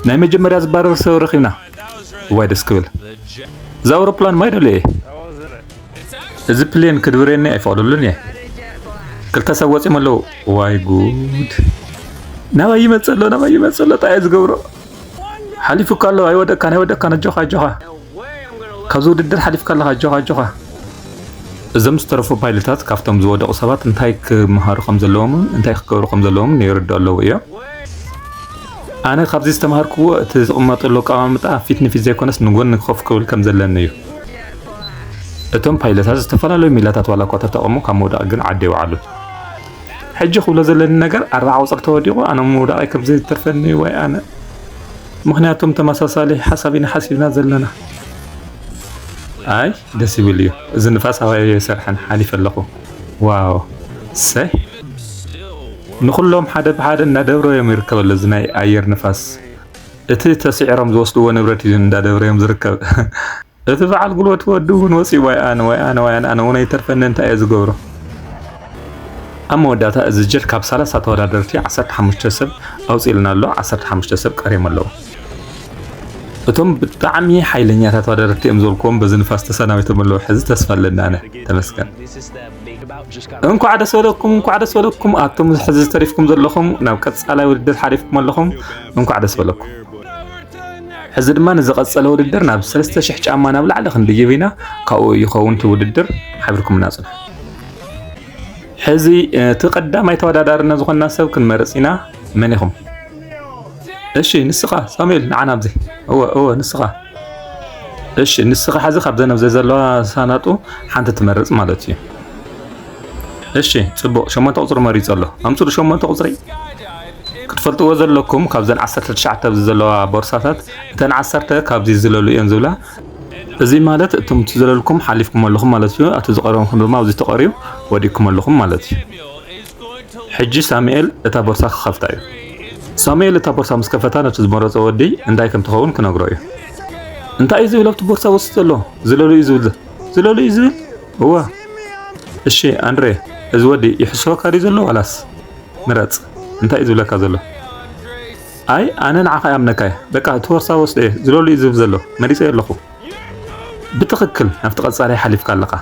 ናይ መጀመርያ ዝባረር ሰብ ረኺብና። እዋይ ደስ ክብል። እዛ ኣውሮፕላን ማይ ደሎ እየ። እዚ ፕሌን ክድብረኒ ኣይፈቕደሉን እየ። ክልተ ሰብ ወፂኦም ኣለዉ። ዋይ ጉድ። ናባይ ይመፅእ ኣሎ፣ ናባይ ይመፅእ ኣሎ። ጣየ ዝገብሮ ሓሊፉካ ኣሎ። ኣይወደቅካን፣ ኣይወደቅካን። ኣጆኻ፣ ኣጆኻ። ካብዚ ውድድር ሓሊፍካ ኣለኻ። ኣጆኻ፣ ኣጆኻ። እዞም ዝተረፉ ፓይለታት ካብቶም ዝወደቑ ሰባት እንታይ ክመሃሩ ከም ዘለዎምን እንታይ ክገብሩ ከም ዘለዎምን ይርድኡ ኣለዉ እዮም። ኣነ ካብዚ ዝተምሃርክዎ እቲ ዝቕመጠሉ ኣቀማምጣ ፊት ንፊት ዘይኮነስ ንጎኒ ኮፍ ክብል ከም ዘለኒ እዩ። እቶም ፓይለታት ዝተፈላለዩ ሜላታት ዋላ እኳ ተጠቐሙ ካብ ምውዳቕ ግን ዓዲ ኣይወዓሉን። ሕጂ ክብሎ ዘለኒ ነገር ኣርባዓ ቁፅሪ ተወዲቑ ኣነ ምውዳቐይ ከም ዘይተርፈኒ ወይ ኣነ ምኽንያቱም ተመሳሳሊ ሓሳብ ኢና ሓሲብና ዘለና። ኣይ ደስ ይብል እዩ። እዚ ንፋስ ኣባይ ኣይሰርሐን ሓሊፈ ኣለኹ። ዋው ሰይ ንኹሎም ሓደ ብሓደ እንዳደብረዮም ይርከብ ኣሎ እዚ ናይ ኣየር ንፋስ። እቲ ተስዒሮም ዝወስድዎ ንብረት እዩ እንዳደብረዮም ዝርከብ። እቲ በዓል ጉልበት ወዲ እውን ወፂኡ ዋይ ኣነ ዋይ ኣነ ዋይ ኣነ ኣነ እውን ኣይተርፈኒ እንታይ እየ ዝገብሮ። ኣብ መወዳእታ እዚ ጀት ካብ ሰላሳ ተወዳደርቲ ዓሰርተ ሓሙሽተ ሰብ ኣውፂእልና ኣሎ። ዓሰርተ ሓሙሽተ ሰብ ቀርዮም ኣለዉ። እቶም ብጣዕሚ ሓይለኛታት ተወዳደርቲ እዮም ዝበልክዎም በዚ ንፋስ ተሰናቢቶም ኣለዉ። ሕዚ ተስፋ ኣለኒ ኣነ። ተመስገን። እንኳዕ ደስ በለኩም፣ እንኳዕ ደስ በለኩም። ኣቶም ሕዚ ተሪፍኩም ዘለኹም ናብ ቀፃላይ ውድድር ሓሊፍኩም ኣለኹም። እንኳዕ ደስ በለኩም። ሕዚ ድማ ንዝቐፀለ ውድድር ናብ ሰለስተ ሽሕ ጫማ ናብ ላዕሊ ክንድይብ ኢና። ካብኡ ይኸውን እቲ ውድድር ሓቢርኩምና ፅንሑ። ሕዚ እቲ ቀዳማይ ተወዳዳርና ዝኾንና ሰብ ክንመርፅ ኢና። መን ኢኹም? እሺ ንስኻ ሳሙኤል ንዓ ናብዚ። እወ እወ ንስኻ። እሺ ንስኻ ሕዚ ካብዘን ኣብዚ ዘለዋ ሳናጡ ሓንቲ ትመርፅ ማለት እዩ። እሺ ፅቡቕ ሸሞንተ ቁፅሪ መሪፁ ኣሎ። ኣምፅሉ ሸሞንተ ቁፅሪ። ክትፈልጥዎ ዘለኩም ካብዘን ዓሰርተ ትሽዓተ ኣብዚ ዘለዋ ቦርሳታት እተን ዓሰርተ ካብዚ ዝለሉ እየን ዝብላ። እዚ ማለት እቶም ዝለልኩም ሓሊፍኩም ኣለኹም ማለት እዩ። ኣቲ ዝቐረምኩም ድማ ኣብዚ ተቐርዩ ወዲኩም ኣለኹም ማለት እዩ። ሕጂ ሳሙኤል እታ ቦርሳ ክኸፍታ እዩ። ሳሙኤል እታ ቦርሳ ምስ ከፈታ ነቲ ዝመረጾ ወዲ እንታይ ከም ትኸውን ክነግሮ እዩ። እንታይ እዩ ዝብል ኣብቲ ቦርሳ ወስድ ዘሎ? ዝለሉ እዩ ዝብል። ዝለሉ እዩ ዝብል? እወ። እሺ ኣንድሬ፣ እዚ ወዲ ይሕስወካ ድዩ ዘሎ ዋላስ? ምረጽ። እንታይ እዩ ዝብለካ ዘሎ? ኣይ ኣነ ንዓኻ ይኣምነካ እየ። በቃ እቲ ቦርሳ ወስዶ እየ። ዝለሉ እዩ ዝብል ዘሎ። መሪጸ ኣለኹ። ብትኽክል ናብቲ ቀጻላይ ሓሊፍካ ኣለኻ።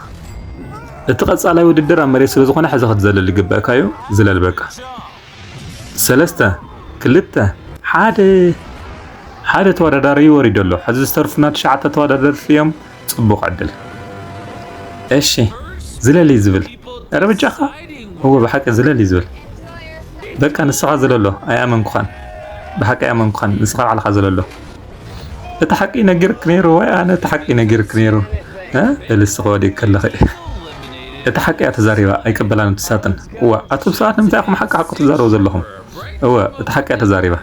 እቲ ቀጻላይ ውድድር ኣብ መሬት ስለ ዝኾነ ሕዚ ክትዘልል ይግበእካ እዩ። ዝለል በቃ። ሰለስተ፣ ክልተ፣ ሓደ። ሓደ ተወዳዳሪ ወሪዱ ኣሎ። ሕዚ ዝተርፉና ትሽዓተ ተወዳደርቲ እዮም። ጽቡቕ ዕድል። እሺ፣ ዝለል እዩ ዝብል። ኧረ በጃኻ። እወ ብሓቂ ዝለል እዩ ዝብል። በቃ ንስኻ ዝለሎ ኣይኣመንኩኻን። ብሓቂ ኣይኣመንኩኻን። ንስኻ ባዕልኻ ዝለሎ። እቲ ሓቂ ነጊርክ ነይሩ ወይ ኣነ እቲ ሓቂ ነጊርክ ነይሩ? እ? እልስኺ ወዲቅ ከለኺ። እቲ ሓቂ እያ ተዛሪባ ኣይቅበላን ትሳጥን። እዋ ኣቱም ሰባት ንምንታይ ኢኹም ሓቂ ሓቂ ትዛረቡ ዘለኹም? እወ እቲ ሓቂ እያ ተዛሪባ።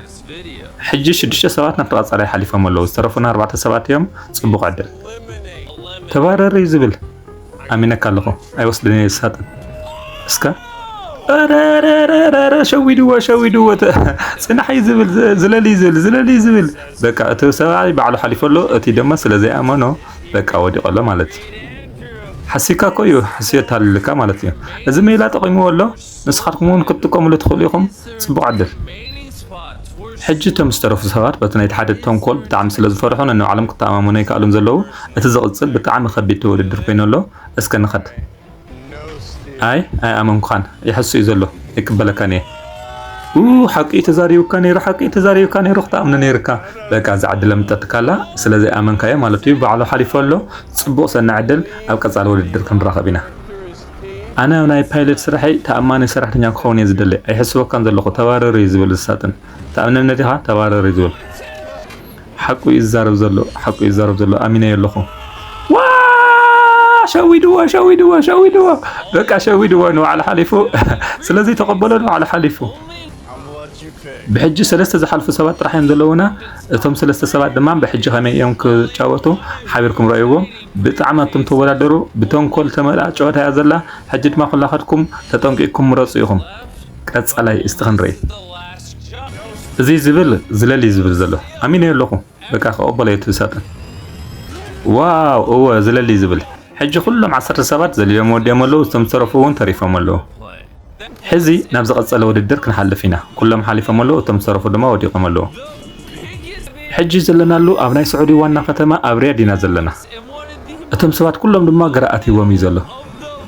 ሕጂ ሽዱሽተ ሰባት ናብቲ ቀጻላይ ሓሊፎም ኣለዉ። ዝተረፉና ኣርባዕተ ሰባት እዮም። ጽቡቕ ዕድል። ተባረር እዩ ዝብል። ኣሚነካ ኣለኹ ኣይወስድን እየ ዝሳጥን። እስከ ኧረ ኧረ ኧረ ኧረ ሸዊድዎ ሸዊድዎ ተ- ጽናሕ እዩ ዝብል ዝ- ዝለል እዩ ዝብል ዝለል እዩ ዝብል በቃ እቲ ሰብኣይ ባዕሉ ሓሊፉ ኣሎ። እቲ ድማ ስለ ዘይኣመኖ በቃ ወዲቑ ኣሎ ማለት እዩ። ሓሲካ እኮ እዩ ሓስዮ ታልልካ ማለት እዩ። እዚ ሜላ ጠቒምዎ ኣሎ። ንስኻትኩም እውን ክትጥቀምሉ ትኽእሉ ኢኹም። ጽቡቕ ዕድል። ሕጂ እቶም ዝተረፉ ሰባት በቲ ናይቲ ሓደ ተንኮል ብጣዕሚ ስለ ዝፈርሑ ነንባዕሎም ክተኣማመኑ ኣይከኣሉን ዘለዉ። እቲ ዝቕጽል ብጣዕሚ ከቢድ ውድድር ኮይኑ ኣሎ። እስከ ንኸድ። ኣይ ኣይኣመንኩኻን። ይሕሱ እዩ ዘሎ። ኣይቅበለካን እየ። ኡ ሓቂ እዩ ተዛሪቡካ ነይሩ ሓቂ እዩ ተዛሪቡካ ነይሩ ክትኣምኖ ነይርካ። በቃ እዛ ዕድል ኣምጠትካላ ስለ ዘይኣመንካዮ ማለት እዩ። ባዕሉ ሓሊፉ ኣሎ። ጽቡቕ ሰናይ ዕድል። ኣብ ቀጻሊ ውድድር ክንራኸብ ኢና። ኣነ ኣብ ናይ ፓይለት ስራሐይ ተኣማኒ ሰራሕተኛ ክኸውን እየ ዝደሊ። ኣይሕስበካን ዘለኹ ተባረር እዩ ዝብል ዝሳጥን። ተኣምነኒ ዲኻ? ተባረር እዩ ዝብል። ሓቁ እዩ ዝዛረብ ዘሎ ሓቁ እዩ ዝዛረብ ዘሎ ኣሚነዮ ኣለኹ። ዋ ሸዊድዎ ሸዊድዎ ሸዊድዎ በቃ ሸዊድዎ ንባዕሉ ሓሊፉ ስለዚ ተቐበሎ ንባዕሉ ሓሊፉ። ብሕጂ ሰለስተ ዝሓልፉ ሰባት ጥራሕ እዮም ዘለዉና። እቶም ሰለስተ ሰባት ድማ ብሕጂ ከመይ እዮም ክጫወቱ ሓቢርኩም ረእይዎም። ብጣዕሚ ኣቱም ተወዳደሩ። ብተንኮል ተመልኣ ጨወታ እያ ዘላ። ሕጂ ድማ ኩላኻትኩም ተጠንቂቕኩም ምረፁ ኢኹም። ቀፃላይ እስቲ ክንርኢ። እዚ ዝብል ዝለል እዩ ዝብል ዘሎ ኣሚነ ኣለኹ። በቃ ክቕበሎ እየ ትሳጥን። ዋው እወ ዝለል እዩ ዝብል። ሕጂ ኩሎም ዓሰርተ ሰባት ዘሊሎም ወዲኦም ኣለዉ። እቶም ዝተረፉ እውን ተሪፎም ኣለዉ። ሕዚ ናብ ዝቐጸለ ውድድር ክንሓልፍ ኢና። ኩሎም ሓሊፎም ኣለዉ፣ እቶም ዝተረፉ ድማ ወዲቖም ኣለዉ። ሕጂ ዘለናሉ ኣብ ናይ ስዑዲ ዋና ከተማ ኣብ ሪያድ ኢና ዘለና። እቶም ሰባት ኩሎም ድማ ግራ ኣትይዎም እዩ ዘሎ።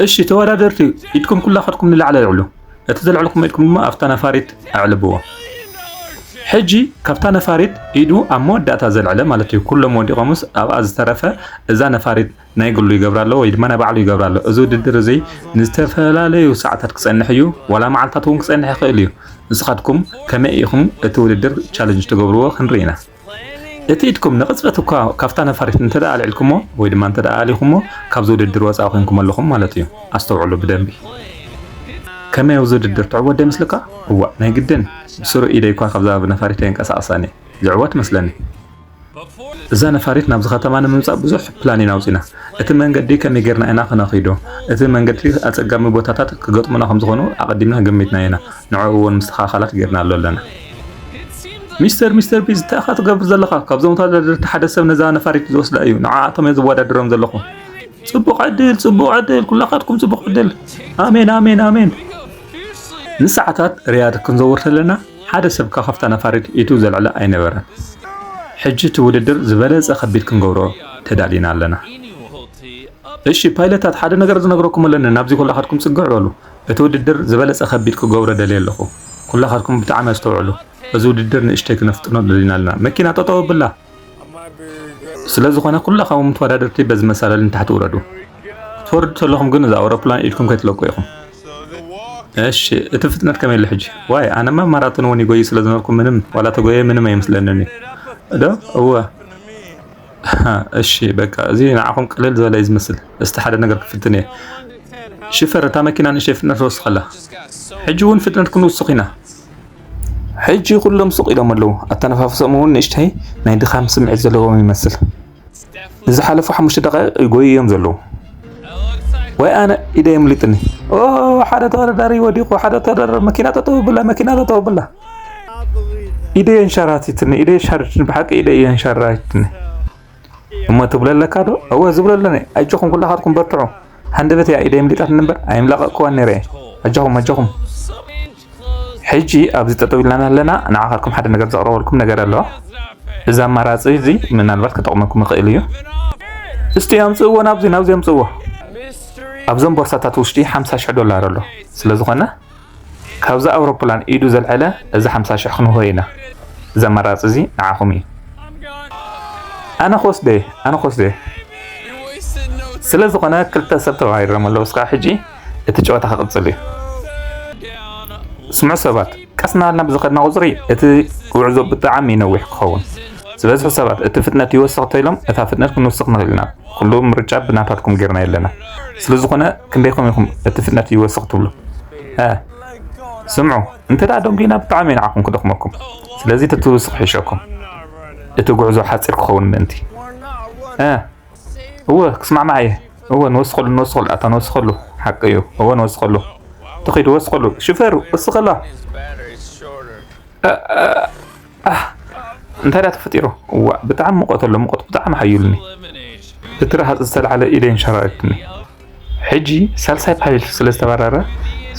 እሺ ተወዳደርቲ፣ ኢድኩም ኩላኻትኩም ንላዕሊ ኣልዕሉ። እቲ ዘልዐልኩም ኢድኩም ድማ ኣብታ ነፋሪት ኣዕልብዎ። ሕጂ ካብታ ነፋሪት ኢዱ ኣብ መወዳእታ ዘልዐለ ማለት እዩ፣ ኩሎም ወዲቖምስ ኣብኣ ዝተረፈ እዛ ነፋሪት ናይ ግሉ ይገብራ ኣሎ ወይ ድማ ናይ ባዕሉ ይገብራ ኣሎ። እዚ ውድድር እዚ ንዝተፈላለዩ ሰዓታት ክጸንሕ እዩ፣ ዋላ መዓልታት እውን ክጸንሕ ይኽእል እዩ። ንስኻትኩም ከመይ ኢኹም እቲ ውድድር ቻለንጅ ትገብርዎ ክንርኢ ኢና። እቲ ኢድኩም ንቕጽበት እኳ ካብታ ነፋሪት እንተ ደኣ ኣልዒልኩሞ ወይ ድማ እንተ ደኣ ኣሊኹሞ፣ ካብዚ ውድድር ወጻኢ ኮይንኩም ኣለኹም ማለት እዩ። ኣስተውዕሉ ብደንቢ። ከመይ ኣብዚ ውድድር ትዕወት ዶ ይመስለካ? እዋእ፣ ናይ ግድን። ብስሩ ኢደይ እኳ ካብዛ ነፋሪት ኣየንቀሳቕሳን እየ። ዝዕወት መስለኒ። እዛ ነፋሪት ናብዚ ከተማ ንምምጻእ ብዙሕ ፕላን ኢና ኣውጺና። እቲ መንገዲ ከመይ ጌርና ኢና ክነኺዶ? እቲ መንገዲ ኣጸጋሚ ቦታታት ክገጥሙና ከም ዝኾኑ ኣቐዲምና ገሚትና ኢና። ንዕኡ እውን ምስትኽኻላት ጌርናሉ ኣለና። ሚስተር፣ ሚስተር ቢዝ፣ እንታይ ኢኻ ትገብር ዘለኻ? ካብዞም ተወዳደርቲ ሓደ ሰብ ነዛ ነፋሪት ዝወስዳ እዩ። ንዓኣቶም እየ ዝወዳደሮም ዘለኹ። ጽቡቕ ዕድል፣ ጽቡቕ ዕድል፣ ኩላኻትኩም ጽቡቕ ዕድል። ኣሜን፣ ኣሜን፣ ኣሜን። ንሰዓታት ሪያድ ክንዘውር ከለና፣ ሓደ ሰብ ካብ ካብታ ነፋሪት ኢዱ ዘልዕለ ኣይነበረን። ሕጂ እቲ ውድድር ዝበለጸ ከቢድ ክንገብሮ ተዳሊና ኣለና። እሺ ፓይለታት፣ ሓደ ነገር ዝነግረኩም ኣለኒ፣ ናብዚ ኩላኻትኩም ጽግዕ በሉ። እቲ ውድድር ዝበለጸ ከቢድ ክገብሮ ደልየ ኣለኹ። ኩላኻትኩም ብጣዕሚ ኣስተውዕሉ። እዚ ውድድር ንእሽተይ ክነፍጥኖ ደሊና ኣለና። መኪና ጠጠው ኣብላ። ስለ ዝኾነ ኩላኻትኩም ተወዳደርቲ በዚ መሳለል ንታሕቲ ውረዱ። ክትወርዱ ተለኹም ግን እዛ ኣውሮፕላን ኢድኩም ከይትለቁ ኢኹም። እሺ፣ እቲ ፍጥነት ከመይ ኣሎ ሕጂ? ዋይ፣ ኣነማ ማራቶን እውን ይጎይ ስለ ዝነበርኩ ምንም፣ ዋላ ተጎየ ምንም ኣይመስለንን እዩ። ዶ? እወ። እሺ፣ በቃ፣ እዚ ንዓኹም ቅልል ዝበለ እዩ ዝመስል። እስቲ ሓደ ነገር ክፍትን እየ። ሽፈር፣ እታ መኪና ንእሽተይ ፍጥነት ወስኸላ። ሕጂ እውን ፍጥነት ክንውስኽ ኢና። ሕጂ ኩሎም ስቕ ኢሎም ኣለዉ። ኣተነፋፍሶም እውን ንእሽተይ ናይ ድኻም ስምዒት ዘለዎም ይመስል። ንዝሓለፉ ሓሙሽተ ደቓይቕ ይጎዩ እዮም ዘለዉ። ወይ ኣነ ኢደይ ኣምሊጥኒ። ኦ፣ ሓደ ተወዳዳሪ ወዲቑ፣ ሓደ ተወዳዳሪ፣ መኪና ጠጠው ብላ፣ መኪና ጠጠው ብላ። ኢደይ ኣንሸራቲትኒ፣ ኢደይ ኣንሸራቲትኒ፣ ብሓቂ ኢደይ ኣንሸራቲትኒ። እሞ ትብሎ ኣለካ ዶ? እወ ዝብሎ ኣለኒ። ኣጆኹም ኩላኻትኩም በርትዑ። ሃንደበት እያ ኢደይ ኣምሊጣትኒ እምበር ኣይምለቐቕክዋን ነይረ እየ። ኣጆኹም፣ ኣጆኹም። ሕጂ ኣብዚ ጠጠው ኢልና ኣለና፣ ንዓኻትኩም ሓደ ነገር ዘቕረበልኩም ነገር ኣሎ። እዚ ኣማራጺ እዚ ምናልባት ክጠቕመኩም ይኽእል እዩ። እስቲ ኣምጽእዎ ናብዚ፣ ናብዚ ኣምጽእዎ። ኣብዞም ቦርሳታት ውሽጢ ሓምሳ ሽሕ ዶላር ኣሎ። ስለ ዝኾነ ካብዛ ኣውሮፕላን ኢዱ ዘልዐለ እዚ ሓምሳ ሽሕ ክንህቦ ኢና። እዚ ኣማራጺ እዚ ንዓኹም እዩ። ኣነ ክወስዶ እየ፣ ኣነ ክወስዶ እየ። ስለ ዝኾነ ክልተ ሰብ ተባሂሮም ኣለዉ። እስካብ ሕጂ እቲ ጨወታ ክቕጽል እዩ። ስምዑ ሰባት፣ ቀስ እናበልና ብዝኸድና ቁጽሪ እቲ ጉዕዞ ብጣዕሚ ነዊሕ ክኸውን። ዝበዝሑ ሰባት እቲ ፍጥነት ይወስኽ እንተኢሎም እታ ፍጥነት ክንውስኽ ንኽእል ኢና። ኩሉ ምርጫ ብናታትኩም ጌርና የለና። ስለ ዝኾነ ክንደይኹም ኢኹም እቲ ፍጥነት ይወስኽ ትብሉ? እ፣ ስምዑ፣ እንተ ደኣ ደንጒና ብጣዕሚ እዩ ንዓኹም ክደኽመኩም። ስለዚ ተትውስኹ ይሕሸኩም። እቲ ጉዕዞ ሓጺር ክኸውን ምእንቲ። እ፣ እወ፣ ክስማዕማዕ እየ። እወ፣ ንወስኸሉ፣ ንወስኸሉ፣ ኣታ ንወስኸሉ። ሓቂ እዩ። እወ፣ ንወስኸሉ። ተኺዱ፣ ወስኸሉ። ሽፈር፣ ወስኸላ። እ፣ እ፣ ኣህ፣ እንታይ ደኣ ተፈጢሩ? እዋእ፣ ብጣዕሚ ሙቐት ኣሎ፣ ሙቐት ብጣዕሚ ሓዩልኒ። እቲ ረሃጽ ዝተላዕለ ኢደይ ኣንሸራሪትኒ። ሕጂ ሳልሳይ ፓይለት ስለ ዝተባረረ፣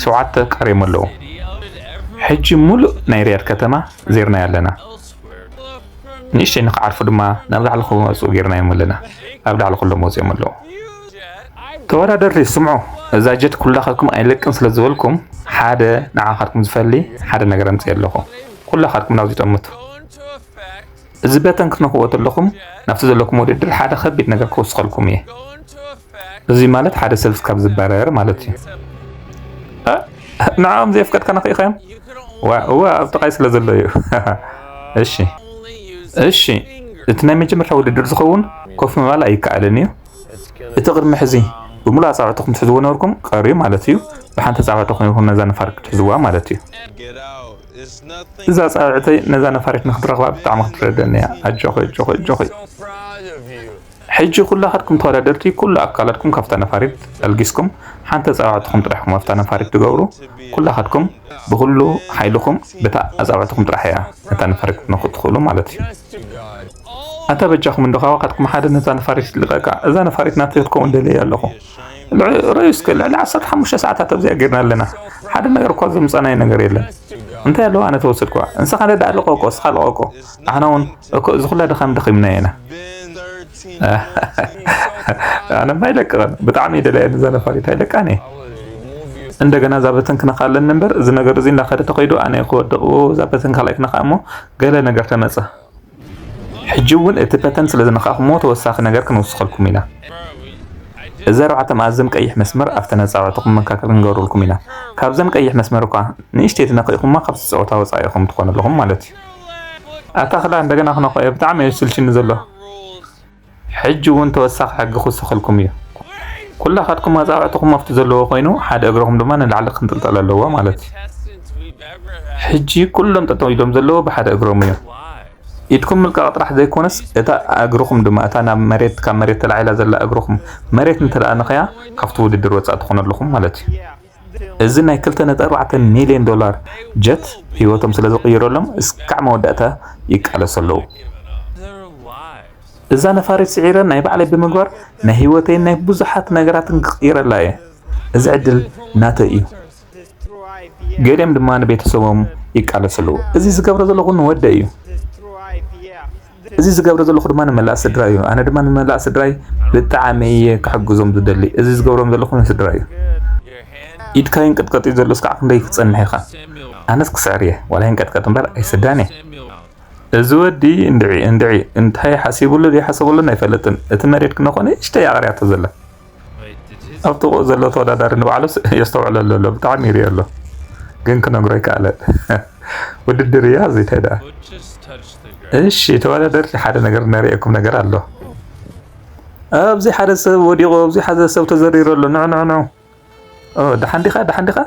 ሸውዓተ ቀርዮም ኣለዉ። ሕጂ ሙሉእ ናይ ሪያድ ከተማ ዜርናዮ ኣለና። ንእሽተይ ንኽዓርፉ ድማ ናብ ላዕሊ ክወጹ ጌርናዮም ኣለና። ኣብ ላዕሊ ኩሎም ወጺኦም ኣለዉ። ተወዳደርቲ ስምዑ፣ እዛ ጀት ኩላኻትኩም ኣይለቅን ስለ ዝበልኩም፣ ሓደ ንዓኻትኩም ዝፈሊ ሓደ ነገር ኣምጽእ ኣለኹ። ኩላኻትኩም ናብዚ ጠምቱ። እዚ በተን ክትነኽዎ ተለኹም፣ ናብቲ ዘለኩም ውድድር ሓደ ከቢድ ነገር ክውስኸልኩም እየ። እዚ ማለት ሓደ ሰብ እስካብ ዝባረር ማለት እዩ። እ? ንዕኦም ዘየፍቀድካ ነኺእኻዮም? ዋ፣ እወ፣ ኣብ ጥቓይ ስለ ዘሎ እዩ። እሺ። እሺ። እቲ ናይ መጀመርታ ውድድር ዝኸውን ኮፍ ምባል ኣይከኣልን እዩ። እቲ ቅድሚ ሕዚ ብምሉእ ኣጻብዕትኹም ትሕዝዎ ነበርኩም ቀርዩ ማለት እዩ። ብሓንቲ ኣጻብዕቲ ኮይንኩም ነዛ ነፋሪት ክትሕዝዋ ማለት እዩ። እዛ ኣጻብዕተይ ነዛ ነፋሪት ንክትረኽባ ብጣዕሚ ክትረደኒ እያ። ኣጆኺ፣ ኣጆኺ፣ ኣጆኺ። ሕጂ ኩላኻትኩም ተወዳደርቲ ኩሉ ኣካላትኩም ካብታ ነፋሪት ኣልጊስኩም ሓንቲ ኣጻብዕትኹም ጥራሕ ኢኹም ኣብታ ነፋሪት ትገብሩ። ኩላኻትኩም ብኹሉ ሓይልኹም በታ ኣጻብዕትኹም ጥራሕ እያ ነታ ነፋሪት ክትነኽኡ ትኽእሉ ማለት እዩ። ኣታ በጃኹም እንዶ ካባኻትኩም ሓደ ነዛ ነፋሪት ልቀቃ። እዛ ነፋሪት ናተይ ክትከውን ደልየ ኣለኹ። ልዕ-፣ ረዩ እስከ ልዕሊ ዓሰርተ ሓሙሽተ ሰዓታት ኣብዚኣ ጌርና ኣለና። ሓደ ነገር እኳ ዘምጻናዮ ነገር የለን። እንታይ ኣለዎ ኣነ ተወሰድኳ? እንስኻ ደኣ ልቐቆ፣ እስኻ ልቐቆ። ኣሕና እውን እኮ እዚ ኩላ ድኻም ደኺምና ኢና። ኣነማ ኣይለቅቕን። ብጣዕሚ እየ ደልያ እዛ ነፋሪት ኣይለቃን እየ። እንደገና እዛ በተን ክነኻ ኣለኒ እምበር፣ እዚ ነገር እዚ እንዳኸደ ተኸይዱ ኣነ ክወድቕ እዛ በተን ካልኣይ ክነኻ እሞ ገለ ነገር ተመጸ። ሕጂ እውን እቲ በተን ስለ ዝነኻእኹሞ ተወሳኺ ነገር ክንውስኸልኩም ኢና። እዚ ኣርባዕተ መኣዝን ቀይሕ መስመር ኣብተን ኣጻብዕትኹም መካከል ክንገብረልኩም ኢና። ካብዘን ቀይሕ መስመር እኳ ንእሽተይ ትነኺእኹማ ካብቲ ጸወታ ወጻኢ ኢኹም ትኾኑ ኣለኹም ማለት እዩ። ኣታ ክላ እንደገና ክነኽኦ እየ፣ ብጣዕሚ እዩ ዝስልችኒ ዘሎ። ሕጂ እውን ተወሳኺ ሕጊ ክውስኸልኩም እዩ። ኩላኻትኩም ኣጻብዕትኹም ኣብቲ ዘለዎ ኮይኑ ሓደ እግርኹም ድማ ንላዕሊ ክንጥልጠል ኣለዎ ማለት እዩ። ሕጂ ኩሎም ጠጠው ኢሎም ዘለዉ ብሓደ እግሮም እዮም። ኢድኩም ምልቃቕ ጥራሕ ዘይኮነስ እታ እግርኹም ድማ እታ ናብ መሬት ካብ መሬት ተላዒላ ዘላ እግርኹም መሬት እንተ ደኣ ነኸያ ካብቲ ውድድር ወጻኢ ትኾኑ ኣለኹም ማለት እዩ። እዚ ናይ ክልተ ነጥቢ ኣርባዕተ ሚልዮን ዶላር ጀት ህይወቶም ስለ ዝቕይረሎም እስካዕ መወዳእታ ይቃለሱ ኣለዉ። እዛ ነፋሪት ስዒረ ናይ ባዕለይ ብምግባር ናይ ህይወተይን ናይ ብዙሓት ነገራትን ክቕይረላ እየ። እዚ ዕድል ናተይ እዩ። ገሊኦም ድማ ንቤተሰቦም ይቃለሱ ኣለዉ። እዚ ዝገብሮ ዘለኹ ንወደይ እዩ። እዚ ዝገብሮ ዘለኹ ድማ ንመላእ ስድራ እዩ። ኣነ ድማ ንመላእ ስድራይ ብጣዕሚ እየ ክሕግዞም ዝደሊ። እዚ ዝገብሮም ዘለኹ ንስድራ እዩ። ኢድካ ይንቀጥቀጥ እዩ ዘሎ፣ እስካዕ ክንደይ ክጸንሕ ኢኻ? ኣነስ ክስዕር እየ፣ ዋላ ይንቀጥቀጥ እምበር ኣይስዳን እየ። እዚ ወዲ እንድዒ እንድዒ እንታይ ሓሲቡሉ ዘይሓሰበሉን ኣይፈልጥን። እቲ መሬት ክነኾነ እሽተይ ኣቕርያቶ ዘላ። ኣብ ጥቕኡ ዘሎ ተወዳዳሪ ንባዕሉስ የስተውዕለሉ ኣሎ፣ ብጣዕሚ ይሪኦ ኣሎ። ግን ክነግሮ ኣይከኣለን። ውድድር እያ፣ እዚ እንታይ ደኣ? እሺ፣ ተወዳደርቲ ሓደ ነገር ነርእየኩም ነገር ኣሎ። ኣብዚ ሓደ ሰብ ወዲቑ፣ ኣብዚ ሓደ ሰብ ተዘሪሩ ኣሎ። ንዑ፣ ንዑ፣ ንዑ። ኦ፣ ደሓን ዲኻ? ደሓን ዲኻ?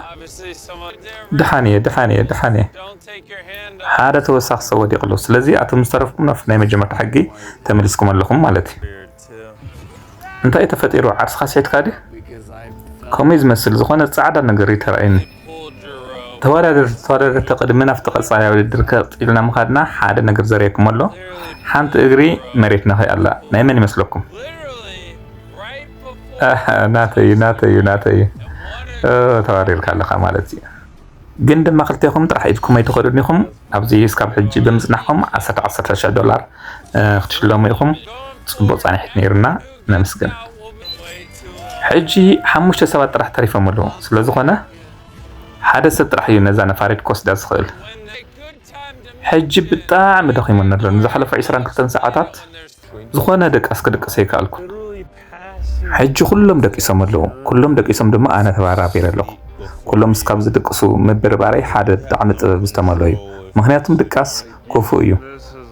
ደሓን እየ፣ ደሓን እየ፣ ደሓን እየ። ሓደ ተወሳኺ ሰብ ወዲቑ ኣሎ። ስለዚ ኣቶም ዝተረፍኩም ናብ ናይ መጀመርታ ሕጊ ተመሊስኩም ኣለኹም ማለት እዩ። እንታይ እዩ ተፈጢሩ? ዓርስኻ ስሒትካ ድዩ? ከምኡ እዩ ዝመስል። ዝኾነ ጻዕዳ ነገር እዩ ተራእየኒ። ተወዳደርቲ፣ ተወዳደርቲ ቅድሚ ናብቲ ቀጻሊ ውድድር ቀጥ ኢልና ምኻድና ሓደ ነገር ዘርእየኩም ኣሎ። ሓንቲ እግሪ መሬት ነኺ ኣላ። ናይ መን ይመስለኩም? ኣህ፣ ናተይ፣ ናተይ፣ ናተይ። እ፣ ተዋሪርካ ኣለኻ ማለት እዩ። ግን ድማ ክልቴኹም ጥራሕ ኢድኩም ኣይትኸዱን ኢኹም። ኣብዚ እስካብ ሕጂ ብምጽናሕኩም ዓሰርተ፣ ዓሰርተ ሽሕ ዶላር፣ እ፣ ክትሽለሙ ኢኹም። ጽቡቕ ጻንሒት ነይሩና። ነመስግን። ሕጂ ሓሙሽተ ሰባት ጥራሕ ተሪፎም ኣለዉ። ስለ ዝኾነ ሓደ ሰብ ጥራሕ እዩ ነዛ ነፋሪት ክወስዳ ዝኽእል። ሕጂ ብጣዕሚ ደኺሙኒ ኣሎ። ንዝሓለፈ ዕስራን ክልተን ሰዓታት ዝኾነ ድቃስ ክድቅስ ኣይከኣልኩን። ሕጂ ኩሎም ደቂሶም ኣለዉ። ኩሎም ደቂሶም ድማ ኣነ ተባራቢረ ኣለኹ። ኩሎም እስካብ ዝድቅሱ ምብርባረይ ሓደ ብጣዕሚ ጥበብ ዝተመልኦ እዩ። ምኽንያቱም ድቃስ ክፉእ እዩ።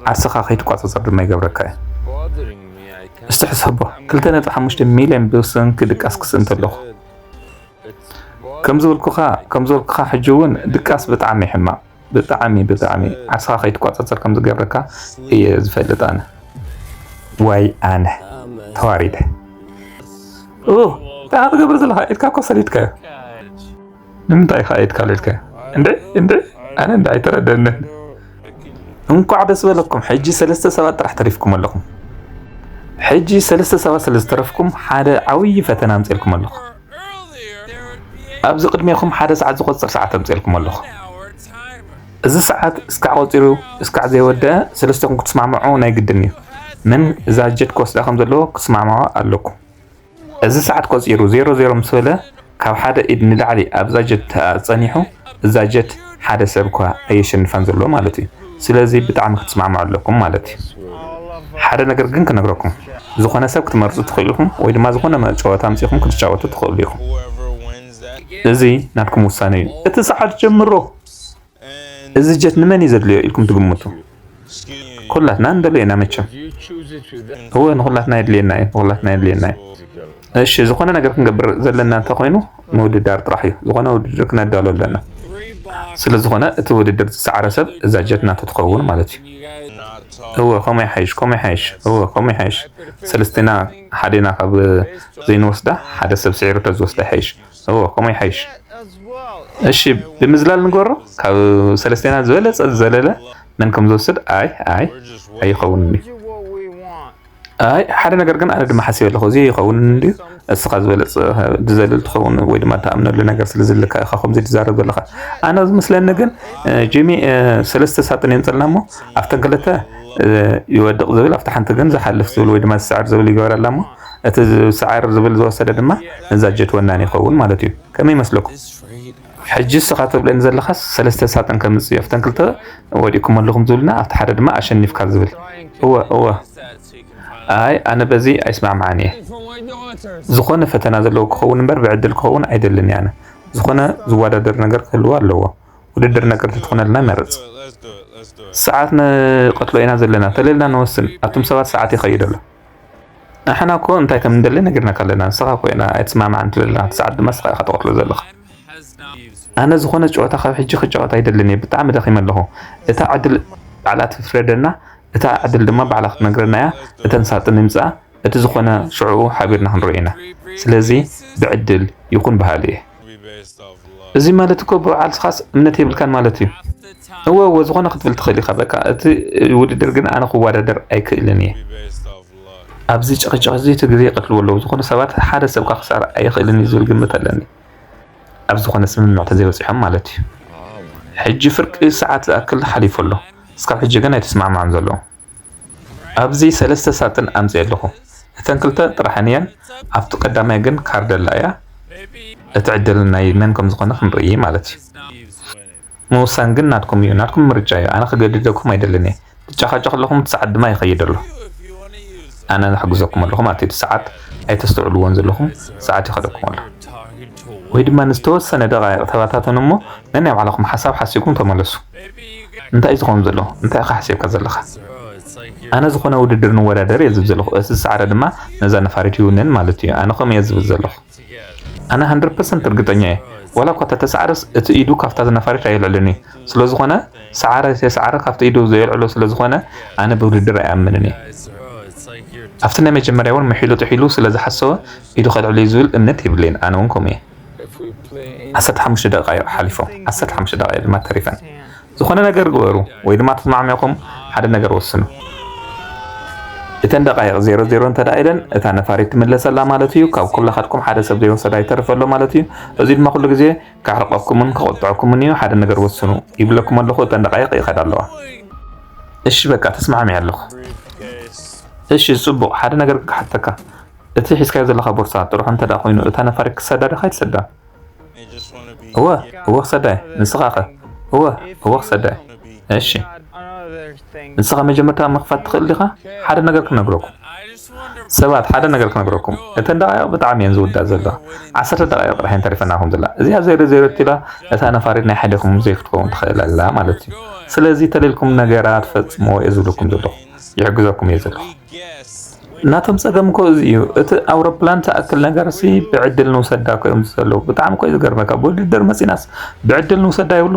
ዓርስኻ ከይትቋጸጸር ድማ ይገብረካ እዩ። እስቲ ሕሰቦ፣ ክልተ ነጥቢ ሓሙሽተ ሚልዮን ብሰንኪ ድቃስ ክስእን ተለኹ። ከም ዝበልኩኻ፣ ከም ዝበልኩኻ ሕጂ እውን ድቃስ ብጣዕሚ እዩ ሕማቕ። ብጣዕሚ፣ ብጣዕሚ ዓርስኻ ከይትቋጸጸር ከም ዝገብረካ እየ ዝፈልጥ ኣነ። ዋይ ኣነ፣ ተዋሪደ። ኦ፣ እንታይ ኢኻ ትገብር ዘለኻ? ኢድካ እኮ ሰሊጥካዮ። ንምንታይ ኢኻ ኢድካ ኣልዒልካዮ? እንድዒ፣ እንድዒ፣ ኣነ እንድዒ ኣይተረደንን። እንቋዕ ደስ በለኩም። ሕጂ ሰለስተ ሰባት ጥራሕ ተሪፍኩም ኣለኹም። ሕጂ ሰለስተ ሰባት ስለ ዝተረፍኩም ሓደ ዓብዪ ፈተና ኣምፅኤልኩም ኣለኹ። ኣብዚ ቅድሜኹም ሓደ ሰዓት ዝቆፅር ሰዓት ኣምፅኤልኩም ኣለኹ። እዚ ሰዓት እስካዕ ቆፂሩ እስካዕ ዘይወደአ ሰለስቴኹም ክትስማምዑ ናይ ግድን እዩ። መን እዛ ጀት ክወስዳ ከም ዘለዎ ክትስማምዑ ኣለኩም። እዚ ሰዓት ቆጺሩ ዜሮ ዜሮ ምስ በለ፣ ካብ ሓደ ኢድ ንላዕሊ ኣብዛ ጀት ተጸኒሑ፣ እዛ ጀት ሓደ ሰብ እኳ ኣየሸንፋን ዘሎ ማለት እዩ። ስለዚ ብጣዕሚ ክትስማምዑ ኣለኩም ማለት እዩ። ሓደ ነገር ግን ክነግረኩም፣ ዝኾነ ሰብ ክትመርጹ ትኽእሉ ኢኹም፣ ወይ ድማ ዝኾነ መ-፣ ጨወታ ኣምጺእኹም ክትጫወቱ ትኽእሉ ኢኹም። እዚ ናትኩም ውሳነ እዩ። እቲ ሰዓት ጀምሮ። እዚ ጀት ንመን እዩ ዘድልዮ ኢልኩም ትግምቱ? ኩላትና ንደልዮ ኢና መቸም። እወ፣ ንኹላትና የድልየና እዩ፣ ንኹላትና የድልየና እዩ። እሺ፣ ዝኾነ ነገር ክንገብር ዘለና እንተኾይኑ ምውድዳር ጥራሕ እዩ። ዝኾነ ውድድር ክነዳሉ ኣለና። ስለ ዝኾነ እቲ ውድድር ዝሰዓረ ሰብ እዛ ጀት ናቱ ትኸውን ማለት እዩ። እወ፣ ከምኡ ይሓይሽ፣ ከምኡ ይሓይሽ። እወ፣ ከምኡ ይሓይሽ። ሰለስቴና ሓዴና ካብ ዘይንወስዳ ሓደ ሰብ ስዒሩ ተዝወስዳ ይሓይሽ። እወ፣ ከምኡ ይሓይሽ። እሺ፣ ብምዝላል ንገሮ። ካብ ሰለስቴና ዝበለጸ ዝዘለለ መን ከም ዝወስድ፣ ኣይ፣ ኣይ፣ ኣይኸውንን እዩ። ኣይ ሓደ ነገር ግን ኣነ ድማ ሓሲበ ኣለኹ፣ እዚ ይኸውን እንድዩ እስኻ ዝበለፅ ድዘልል ትኸውን ወይ ድማ ተኣምነሉ ነገር ስለ ዝልካ ኢኻ ከምዚ ትዛረብ ዘለኻ። ኣነ ዝመስለኒ ግን ጂሚ፣ ሰለስተ ሳጥን የምፀልና እሞ ኣብተን ክልተ ይወድቕ ዝብል ኣብቲ ሓንቲ ግን ዝሓልፍ ዝብል ወይ ድማ ዝስዕር ዝብል ይገበረላ እሞ እቲ ዝስዕር ዝብል ዝወሰደ ድማ ነዛ ጀት ወናኒ ይኸውን ማለት እዩ። ከመይ ይመስለኩም? ሕጂ እስኻ ትብለኒ ዘለኻስ ሰለስተ ሳጥን ከምፅእ ኣብተን ክልተ ወዲእኩም ኣለኹም ዝብልና ኣብቲ ሓደ ድማ ኣሸኒፍካ ዝብል። እወ እወ። ኣይ ኣነ በዚ ኣይስማዕማዕን እየ። ዝኾነ ፈተና ዘለዎ ክኸውን እምበር ብዕድል ክኸውን ኣይደልን እየ ኣነ። ዝኾነ ዝወዳደር ነገር ክህልዎ ኣለዎ። ውድድር ነገር ተትኾነልና ይመርፅ። ሰዓት ንቐትሎ ኢና ዘለና ተለልና ንወስን። ኣቱም ሰባት ሰዓት ይኸይድ ኣሎ። ንሕና እኮ እንታይ ከም እንደሊ ነጊርናካ ኣለና። ንስኻ እኮ ኢና ኣይትስማዕማዕን ትብል ኣለና። እቲ ሰዓት ድማ ንስኻ ኢኻ ትቐትሎ ዘለኻ። ኣነ ዝኾነ ጨወታ ካብ ሕጂ ክጫወት ኣይደልን እየ። ብጣዕሚ ደኺመ ኣለኹ። እታ ዕድል ባዕላ ትፍረደና። እታ ዕድል ድማ ባዕላ ክትነግረና እያ። እተን ሳጥን ይምፅኣ። እቲ ዝኾነ ሽዑ ሓቢርና ክንሪኦ ኢና። ስለዚ ብዕድል ይኹን በሃሊ እየ። እዚ ማለት እኮ ብባዕልስኻስ እምነት የብልካን ማለት እዩ። እወ እወ ዝኾነ ክትብል ትኽእል ኢኻ። በቃ እቲ ውድድር ግን ኣነ ክወዳደር ኣይክእልን እየ። ኣብዚ ጭቕጭቕ እዚ እቲ ግዜ ይቐትልዎ ኣለዉ። ዝኾኑ ሰባት ሓደ ሰብ ክሳር ኣይኽእልን እዩ ዝብል ግምት ኣለኒ። ኣብ ዝኾነ ስምምዕ ተዘይበፂሖም ማለት እዩ። ሕጂ ፍርቂ ሰዓት ዝኣክል ሓሊፉ ኣሎ። እስካብ ሕጂ ግን ኣይተስማዕማዕን ዘለዉ። ኣብዚ ሰለስተ ሳጥን ኣምፅእ ኣለኹ። እተን ክልተ ጥራሕን እየን። ኣብቲ ቀዳማይ ግን ካርደላ እያ። እቲ ዕድል ናይ መን ከም ዝኾነ ክንርኢ ማለት እዩ። ምውሳን ግን ናትኩም እዩ። ናትኩም ምርጫ እዩ። ኣነ ክገድደኩም ኣይደልን እየ። ትጨኻጨኽ ኣለኹም፣ እቲ ሰዓት ድማ ይኸይድ ኣሎ። ኣነ ንሕግዘኩም ኣለኹ ማለት እዩ። እቲ ሰዓት ኣይተስተውዕልዎን ዘለኹም፣ ሰዓት ይኸደኩም ኣሎ። ወይ ድማ ንዝተወሰነ ደቓይቕ ተባታተኑ እሞ ነናይ ባዕልኹም ሓሳብ ሓሲብኩም ተመለሱ። እንታይ እዩ ዝኾን ዘሎ? እንታይ ኢኻ ሓሲብካ ዘለኻ? ኣነ ዝኾነ ውድድር ንወዳደር እየ ዝብል ዘለኹ። እቲ ዝሰዓረ ድማ ነዛ ነፋሪት ይውንን ማለት እዩ። ኣነ ከምኡ እየ ዝብል ዘለኹ። ኣነ ሃንድረድ ፐርሰንት እርግጠኛ እየ። ዋላ እኳ ተተሰዓረስ እቲ ኢዱ ካብታ ነፋሪት ኣየልዕልን እዩ። ስለ ዝኾነ ሰዓረ ተይሰዓረ ካብቲ ኢዱ ዘየልዕሎ ስለ ዝኾነ ኣነ ብውድድር ኣይኣምንን እየ። ኣብቲ ናይ መጀመርያ እውን ምሒሉ ጥሒሉ ስለ ዝሓሰወ ኢዱ ከልዕል እዩ ዝብል እምነት የብለይን። ኣነ እውን ከምኡ እየ። ዓሰርተ ሓሙሽተ ደቃይቕ ሓሊፎም፣ ዓሰርተ ሓሙሽተ ደቃይቕ ድማ ተሪፈን። ዝኾነ ነገር ግበሩ ወይ ድማ ተስማዕሚዕኹም ሓደ ነገር ወስኑ። እተን ደቃይቕ ዜሮ ዜሮ እንተ ደኣ ኢለን እታ ነፋሪት ትምለስ ኣላ ማለት እዩ። ካብ ኩላኻትኩም ሓደ ሰብ ዘይወሰዳ ይተርፍ ኣሎ ማለት እዩ። እዚ ድማ ኩሉ ግዜ ከሕርቐኩምን ክቕጥዐኩምን እዩ። ሓደ ነገር ወስኑ ይብለኩም ኣለኹ። እተን ደቃይቕ ይኸዳ ኣለዋ። እሺ በቃ ተስማዕሚዐ ኣለኹ። እሺ ጽቡቕ፣ ሓደ ነገር ክሓተካ። እቲ ሒዝካዮ ዘለኻ ቦርሳ ጥርሑ እንተ ደኣ ኮይኑ እታ ነፋሪት ክሰዳ ዲኻ ኣይትሰዳን? እወ እወ ክሰዳ እየ። ንስኻ ኸ? እወ እወ ክሰዳ እየ። እሺ ንስኻ መጀመርታ ምኽፋት ትኽእል ዲኻ? ሓደ ነገር ክነግረኩም ሰባት፣ ሓደ ነገር ክነግረኩም። እተን ደቓይቕ ብጣዕሚ እየን ዝውዳ ዘለዋ። ዓሰርተ ደቓይቕ ጥራሕ እየን ተሪፈናኹም ዘላ። እዚኣ ዜሮ ዜሮ እትብላ እታ ነፋሪት ናይ ሓደኹም ዘይክትከውን ትኽእል ኣላ ማለት እዩ። ስለዚ ተለልኩም ነገራት ፈጽምዎ እየ ዝብለኩም ዘለኹ። ይሕግዘኩም እየ ዘለኹ። ናቶም ጸገም እኮ እዚ እዩ። እቲ ኣውሮፕላን ትኣክል ነገርሲ ብዕድል ንውሰዳ እኮ እዮም ዘለዉ። ብጣዕሚ እኮ እዩ ዝገርመካ። ብውድድር መጺናስ ብዕድል ንውሰዳ ይብሉ።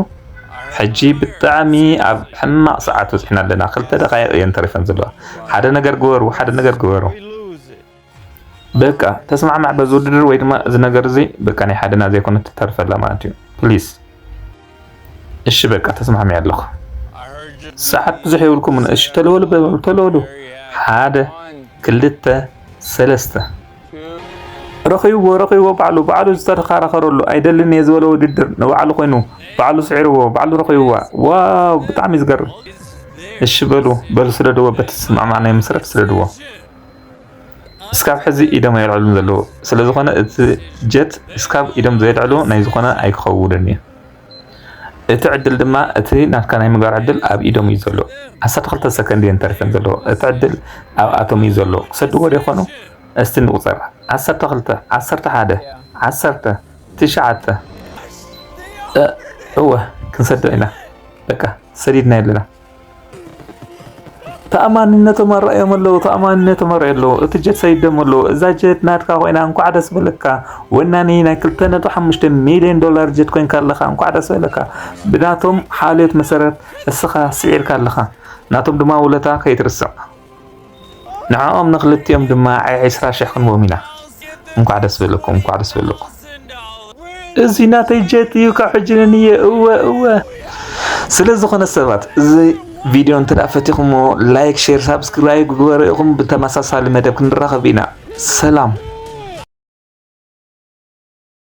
ሕጂ ብጣዕሚ ኣብ ሕማቕ ሰዓት በጺሕና ኣለና። ክልተ ደቓይቕ እየን ተሪፈን ዘለዋ። ሓደ ነገር ግበሩ፣ ሓደ ነገር ግበሩ። በቃ ተስማዕማዕ በዚ ውድድር ወይ ድማ እዚ ነገር እዚ በቃ ናይ ሓደና ዘይኮነት ትተርፍ ኣላ ማለት እዩ። ፕሊስ እሺ በቃ ተስማዕሚዐ ኣለኹ። ሰዓት ብዙሕ የብልኩምን። እሺ ተለወሉ በሉ ተለወሉ። ሓደ ክልተ ሰለስተ። ረኺብዎ ረኺብዎ ባዕሉ ባዕሉ ዝተተኻራኸረሉ ኣይደልን እየ ዝበሎ ውድድር ንባዕሉ ኮይኑ ባዕሉ ስዒርዎ ባዕሉ ረኺብዋ። ዋው ብጣዕሚ እዩ ዝገርም። እሺ በሉ በሉ ስደድዎ በቲ ዝሰማማዕናዮ መሰረት ስደድዎ። እስካብ ሕዚ ኢዶም ኣየልዕሉን ዘለዉ። ስለዝኾነ እቲ ጀት እስካብ ኢዶም ዘየልዕሉ ናይ ዝኾነ ኣይክኸውንን እዩ። እቲ ዕድል ድማ እቲ ናትካ ናይ ምግባር ዕድል ኣብ ኢዶም እዩ ዘሎ። ዓሰርተ ክልተ ሰከንድ እየን ተሪፈን ዘለዉ። እቲ ዕድል ኣብኣቶም እዩ ዘሎ። ክሰድዎ ዶ ይኾኑ? እስቲ ንቁጸር። ዓሰርተ ክልተ፣ ዓሰርተ ሓደ፣ ዓሰርተ፣ ትሽዓተ። እ፣ እወ ክንሰዶ ኢና። በቃ ሰዲድና ኣለና። ተኣማንነቶም ኣረኣዮም ኣለዉ፣ ተኣማንነቶም ኣረኣዮ ኣለዉ። እቲ ጀት ሰዲዶሞ ኣለዉ። እዛ ጀት ናትካ ኮይና እንኳዕ ደስ በለካ። ወናኒ ናይ ክልተ ነጥቢ ሓሙሽተ ሚልዮን ዶላር ጀት ኮይንካ ኣለኻ። እንኳዕ ደስ በለካ። ብናቶም ሓልዮት መሰረት እስኻ ስዒርካ ኣለኻ። ናቶም ድማ ውለታ ከይትርስዕ። ንዕኦም ንክልቲኦም ድማ ዕስራ ሽሕ ክንቦም ኢና። እንኳዕ ደስ በለኩም፣ እንኳዕ ደስ በለኩም። እዚ ናተይ ጀት እዩ፣ ካብ ሕጂ ንንየ። እወ፣ እወ። ስለ ዝኾነ ሰባት፣ እዚ ቪድዮ እንተ ደኣ ፈቲኹሞ፣ ላይክ፣ ሼር፣ ሳብስክራይብ ግበሩ ኢኹም። ብተመሳሳሊ መደብ ክንራኸብ ኢና። ሰላም።